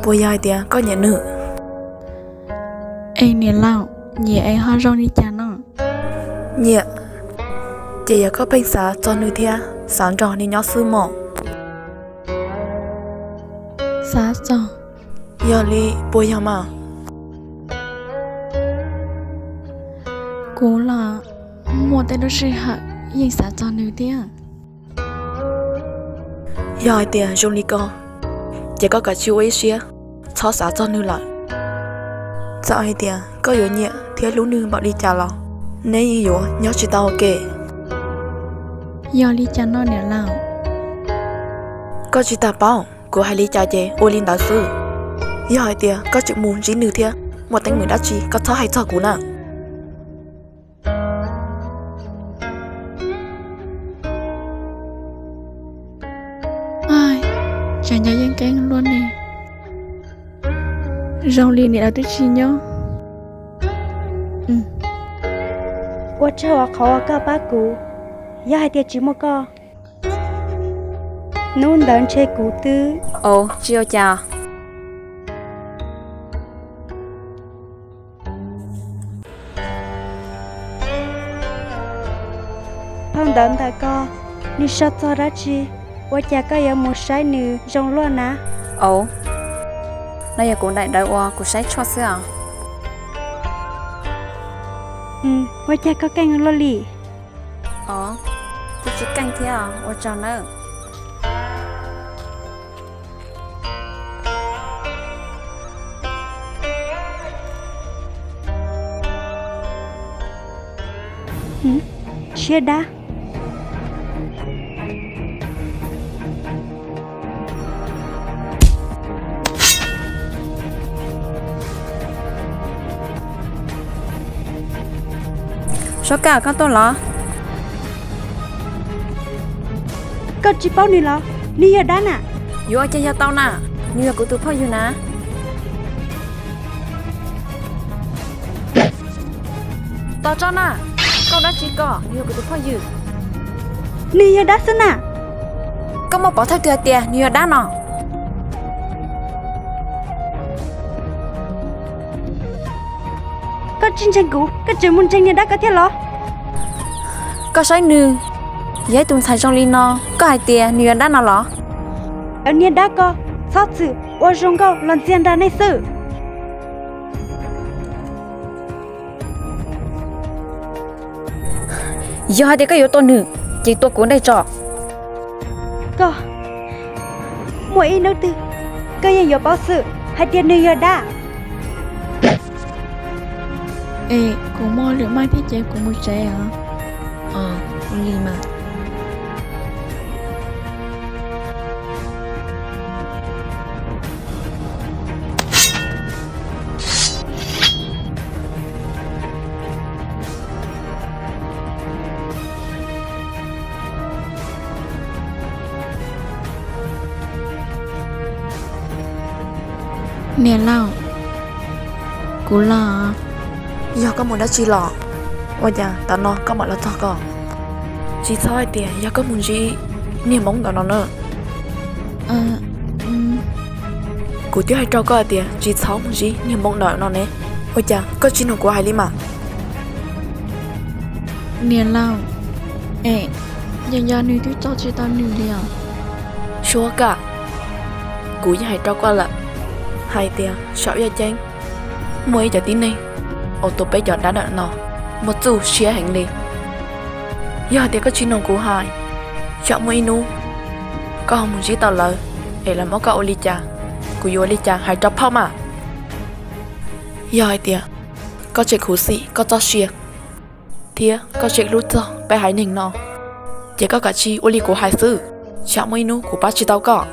Puas yog hais tias koj nyiam nws? Es niam laus, nyiam es ho zoo li cas no? Nyiam, ces yog koj pheej xav txog nws thiab xav nrog nws nyob xwb mog. Xav txog. Yog li puas yog mas? Kuv los muaj tej lub sij hawm yeej xav txog nws thiab. Yog hais tias zoo li ko, ces koj kav tsij ua ib siab txhob xav txog nws lawm. Txawm hais tias koj yuav nyiam thiab hlub nws npaum li cas los neb yeej yuav nyob tsis tau ua ke. Yog li cas no niam laus? Koj tsis tas paub, kuv hais li cas ces ua li ntawd xwb. Yog hais tias koj tseem mus ntsib nws thiab muaj teeb meem dab tsi koj txhob hais txog kuv na. Tseem nco yeej keeb luaj ne. Zoo li niam lawv twb tsis nyob. Ua tsaug qhov uas koj pab kuv, yog hais tias tsis muaj koj, hnub ntawd ntshe kuv twb... Tsis ua cas. Phau ntawv ntawm koj, nws sau txog dab tsi? Ua cas koj yuav mus saib nws zoo luaj na? Au, no yog kuv daim ntawv uas kuv saib tshuaj xwb os. Ua cas koj keej luaj li? Au, kuv tsis keej thiab, ua tsaug nawb. Siab dab. Sab Kaj, koj tuaj los? Koj tsis paub nws los? Nws yog dab na. Yuav ua cas yog tau na, nws yog kuv tus phooj ywg na. Tos tso na, koj dab tsi ko, nws yog kuv tus phooj ywg. Nws yog dab xwb na. Koj muaj pov thawj twg hais tias nws yog dab no? Koj tsis ntseeg kuv, koj tseem mus ntseeg niag dab ko thiab los? Koj saib nws, yog ib tus ntxhais zoo li no, koj hais tias nws yog dab no los? Niag dab ko, txhob txwm ua zoo nkauj los ntxias nrog nej xwb. Yog hais tias koj yuav tua nws, ces tua kuv ntej tso. Koj, muaj ib hnub twg koj yeej yuav paub xwb hais tias nws yog dab. Es kuv muaj lwm maij thiab ces kuv mus tsev os. Ua li mas. Niam laus, kuv los. Yog koj mus dab tsi los? Ua cas tam no koj mam los txog ko? Tsis txhob hais tias yog koj mus ntsib niag Hmoob ntawm no na. Kuv twb hais rau koj hais tias tsis txhob mus ntsib niag Hmoob ntawm no ne, ua cas koj tsis mloog kuv hais li mas? Niam laus, es yog nws twb tso tsis tau nws li os. Suab Kaj, kuv yeej hais rau koj lawm hais tias saum yaj ceeb muaj ib cov tib neeg uas tua peb cov dab ntawm no muaj txuj siab heev li. Yog hais tias koj tsis mloog kuv hais, tsam muaj ib hnub koj ho mus ntsib tau lawv es lawv muab koj ua li cas, kuv yuav ua li cas hais rau phauj mas. Yog hais tias koj tseem khuv xim koj txoj sia thiab koj tseem hlub txog peb haiv neeg no, ces koj kav tsij ua li kuv hais xwb, tsam muaj ib hnub kuv pab tsis tau koj.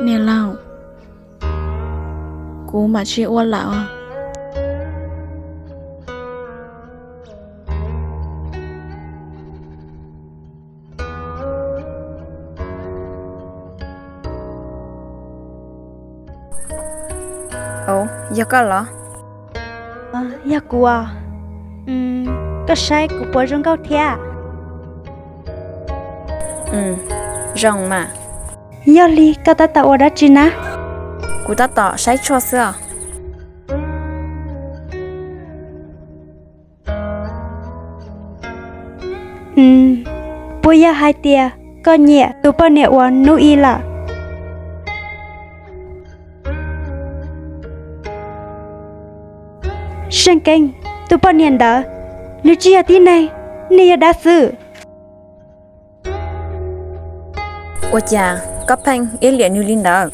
Niam laus, kuv mam tsis ua lawm os. Yog koj los? Yog kuv os. Koj saib kuv puas zoo nkauj thiab? Zoo mas. Yog li koj tab tom ua dab tsi na? Kuv tab tom saib tshuaj xwb os. Puas yog hais tias koj nyiam tus poj niam uas Hnub Ib lawm? Zeej Keeb, tus poj niam ntawd, nws tsis yog tib neeg, nws yog dab xwb. Ua cas koj pheej iab liam nws li ntawd?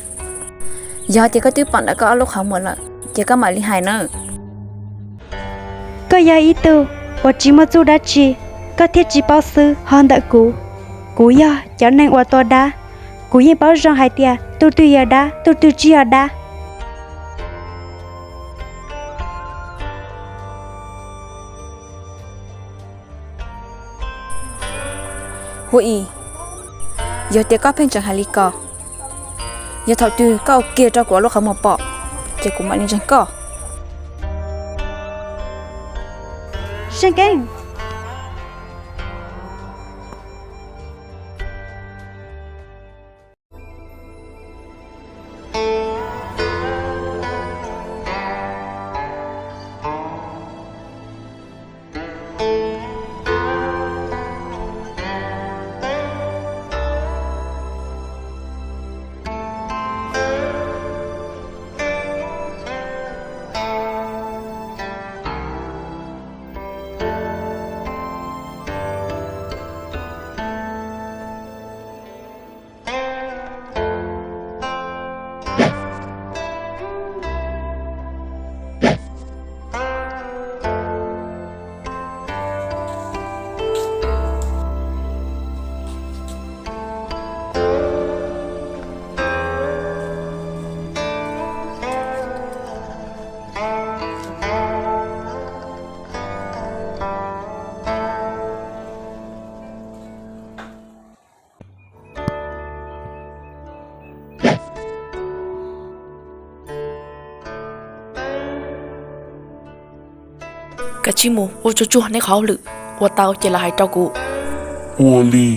Yog tias koj twb pom ntawm koj ob lub qhov muag lawm, ces koj mam li hais nawb. Koj yog ib tug uas tsis muaj txuj dab tsi, koj thiaj tsis paub xwb ho ntawm kuv. Kuv yog cov neeg uas tua dab, kuv yeej paub zoo hais tias tus twg yog dab, tus twg tsis yog dab. Huv Is, yog tias koj pheej tseem hais li ko, yog thaum twg koj ua kiag rau kuv ob lub qhov muag pom, ces kuv mam li ntseeg koj. Zeej Keeb. Kav tsij mus ua tsuag tsuag neb qhov hauj lwm, ua tau ces los hais rau kuv. Ua li.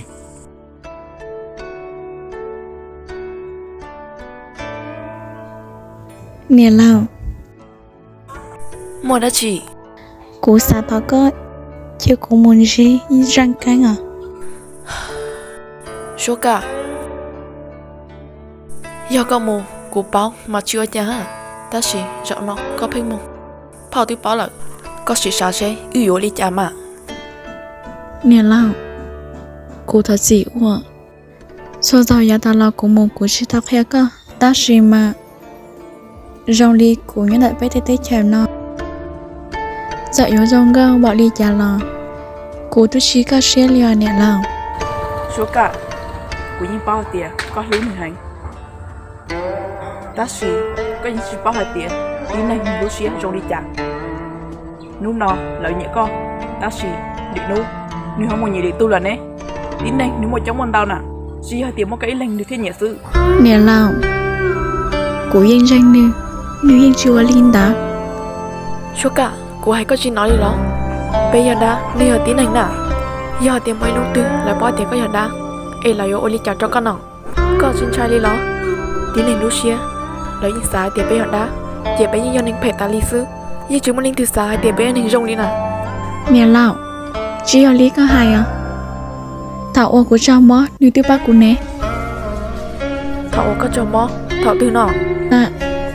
Niam laus. Muaj dab tsi? Kuv xav thov koj cia kuv mus ntsib Zeej Keeb os. Suab Kaj, yog koj mus kuv paub mas tsis ua cas, tab sis zaum no koj pheej mus, phauj twb paub lawm, koj sim xav seb wb yuav ua li cas mas. Niam laus, kuv thov txim ua, txhua zaus yav tas los kuv mus kuv tsis tau qhia koj, tab sis mas zoo li kuv nyob ntawm peb tej teb chaws no, txawm yuav zoo nkauj npaum li cas los kuv twb tsis kaj siab li os niam laus. Suab Kaj, kuv yeej paub hais tias koj hlub nws heev, tab sis koj yeej tsis paub hais tias tib neeg nws lub siab zoo li cas. Hnub no lawv nyiam koj, tab sis lwm hnub nws ho mus nyiam lwm tug lawm ne. Tib neeg nws muaj coob muaj ntau na, tsis yog hais tias muaj koj ib leeg nws thiaj nyiam xwb. Niam laus, kuv yeej ntseeg nws, nws yeej tsis ua li ntawd. Suab Kaj, kuv hais koj tsis hnov li los? Peb yog dab, nws yog tib neeg na. Yog hais tias muaj ib hnub twg lawv paub tias koj yog dab, es lawv yuav ua li cas rau koj no? Koj tsis ntshai li los? Tib neeg lub siab, lawv yeej xav hais tias peb yog dab, ces peb yeej yog neeg phem tas li xwb, yeej tsis muaj leej twg xav hais tias peb yog neeg zoo li na. Niam laus, tsis yog li koj hais os. Thaum uas kuv tsaug mob nws twb pab kuv ne. Thaum uas koj tsaug mob thaum twg no?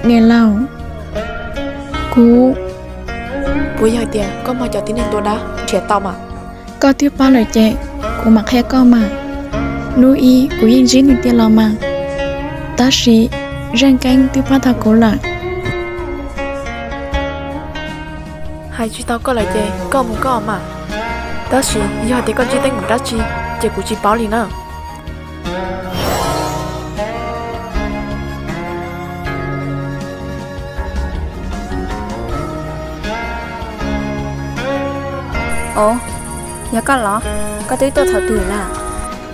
Niam laus, kuv... Puas yog hais tias koj muab cov tib neeg tua dab nrhiav tau mas? Koj twb paub lawm ces kuv mam qhia koj mas. Hnub ib kuv yeej ntsib nws tiag los mas, tab sis Zeej Keeb twb pab tau kuv lawm. Hais tsis tau koj lawm ces koj mus koj mas. Tab sis yog tias koj ntsib teeb meem dab tsi ces kuv tsis paub li na. Ov, yog koj los? Koj twb tuaj thaum twg na?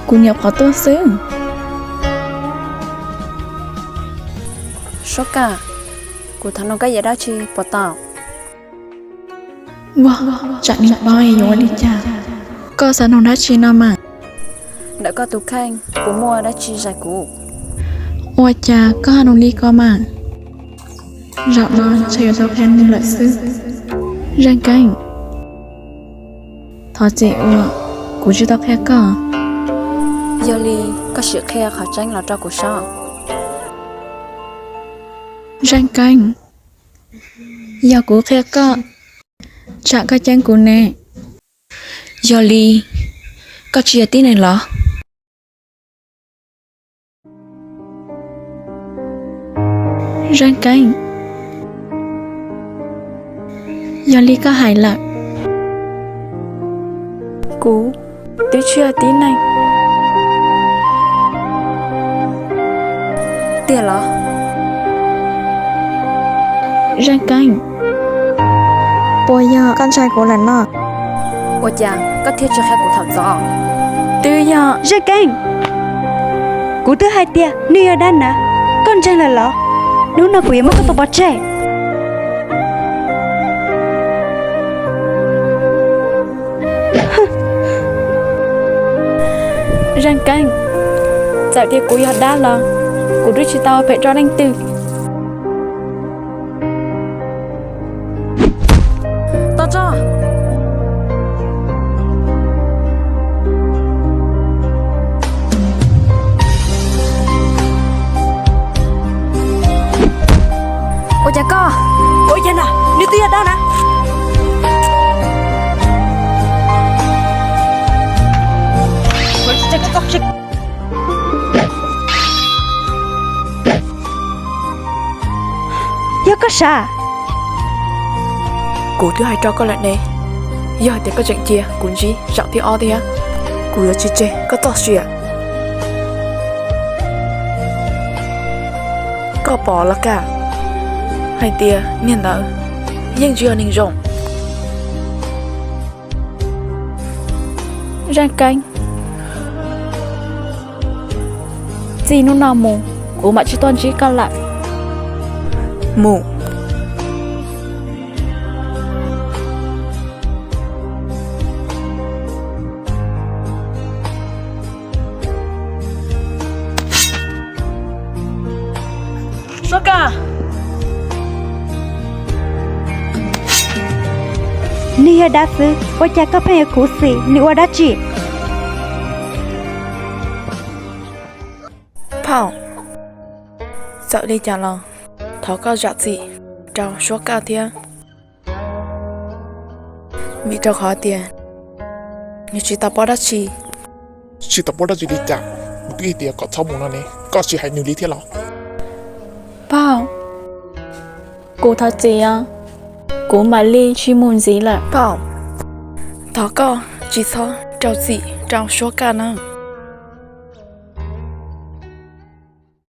Kuv nyuam qhuav tuaj xwb. Suab Kaj, kuv thov nug koj ib yam dab tsi puas tau? Vog, tsam nws paub yuav ua li cas. Koj xav nug dab tsi no mas? Ntawm koj tus kheej puas muaj dab tsi zais kuv? Ua cas koj ho nug li ko mas? Zaum no ntshe yuav tau qhia nws lawm xwb. Zaj Keeb, thov txim uas kuv tsis tau qhia koj. Yog li koj sim qhia qhov tseeb los rau kuv saib. Zaj Keeb, yog kuv qhia koj, tsam koj ceeb kuv ne. Yog li koj tsis yog tib neeg los? Zaj Keeb, yog li koj hais lawm, kuv twb tsis yog tib neeg tiag los? Zaj Keeb, puas yog koj ntshai kuv lawm no? Ua cas koj thiaj tsis qhia kuv thaum txog? Twb yog Zaj Keeb, kuv twb hais tias nws yog dab na, koj ntseeg lawm los? Hnub no kuv yuav muab koj tua pov tseg. Zaj Keeb, txawm tias kuv yog dab los kuv twb tsis tau ua phem rau leej twg. Tos tso. Ua cas koj, ua cas na, nws twb yog dab na. Yog koj sav? Kuv twb hais rau koj lawm ne, yog hais tias koj tseem cia kuv ntsib zaum thib ob thiab, kuv yuav tsis tseg koj txoj sia. Koj pom los kag, hais tias niag ntawd yeej tsis yog neeg zoo. Zaj Keeb, txij hnub no mus kuv mam tsis tuaj ntsib koj lawm. Mus. Suab Kaj, nws yog dab xwb, ua cas koj pheej yuav khuv xim nws ua dab tsi? Phauj, txawm li cas los thov koj zam txim rau Suab Kaj thiab, vim rau qhov tias nws tsis tau paub dab tsi. Tsis tau paub dab tsi li cas? Kuv twb hais tias kom txhob mus no ne, koj tsis hais nws li thiab los? Phauj, kuv thov txim os, kuv mam li tsis mus ntxiv lawm. Phauj, thov koj tsis txhob rau txim rau Suab Kaj na.